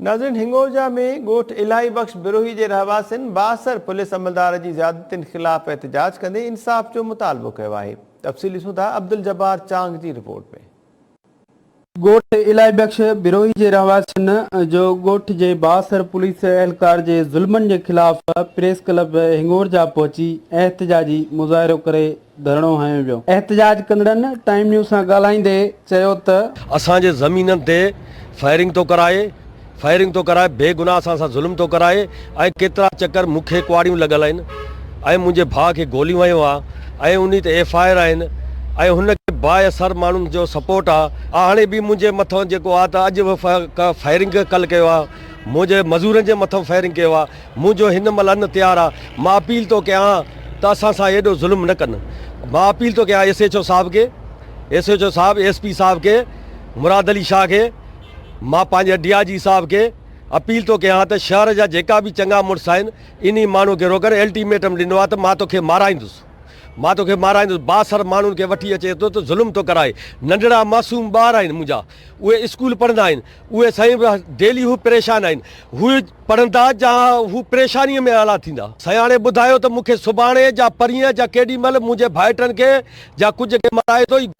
ناظرين هنڱورجا ۾ ڳوٺ الاهي بخش بروهي جي رهواسين بااثر پوليس عملدار جي زيادتين خلاف احتجاج ڪندي انصاف جو مطالبو ڪيو آهي. تفصيل ڏسون ٿا عبدالجبار چانگ جي رپورٽ ۾. ڳوٺ الاهي بخش بروهي جي رهواسين جو ڳوٺ جي بااثر پوليس اهلڪار جي ظلمن جي خلاف پريس ڪلب هنڱورجا پهچي احتجاجي مظاهرو ڪري ڌرڻو هنيو ويو. احتجاج ڪندڙن ٽائيم نيوز سان ڳالهائيندي چيو ته. اسان جي زمينن تي فائرنگ ٿو ڪرائي فائرنگ ٿو ڪرائي بي گناهه اسان سان ظلم ٿو ڪرائي ۽ ڪيترا چڪر مون کي ڪهاڙيون لڳل آهن ۽ منهنجي ڀاء کي گوليون هنيو آ ۽ انهي تي ايف I R آهن ۽ هن کي با اثر ماڻهن جو سپورٽ آ هاڻي به منهنجي مٿان جيڪو آ ته اڄ به فائرنگ ڪل ڪيو آ منهنجي مزورن جي مٿان فائرنگ ڪيو آ منهنجو هن مهل ان تيار آ، مان اپيل ٿو ڪيان ته اسان سان ايڏو ظلم نه ڪن. مان اپيل ٿو ڪيان ايس ايڇ او صاحب کي، ايس ايڇ او صاحب، ايس پي صاحب کي، مراد علي شاهه کي، مان پنهنجي ڊي I جي صاحب کي اپيل ٿو ڪيان ته شهر جا جيڪا به چڱا مڙس آهن انهي ماڻهو کي روڪن، الٽيميٽم ڏنو آ ته مان توکي مارائيندس، مان توکي مارائيندس، بااثر ماڻهن کي وٺي اچي ٿو ته ظلم ٿو ڪرائي، ننڍڙا معصوم ٻار آهن منهنجا، اهي اسڪول پڙهندا آهن، اهي سائين ڊيلي هو پريشان آهن، هو پڙهندا جا هو پريشانيء ۾ اعليٰ ٿيندا. سياڻي ٻڌايو ته مون کي سڀاڻي جا پرينء جا ڪيڏي مهل منهنجي ڀائٽن کي جا ڪجهه کي مارائي ٿو.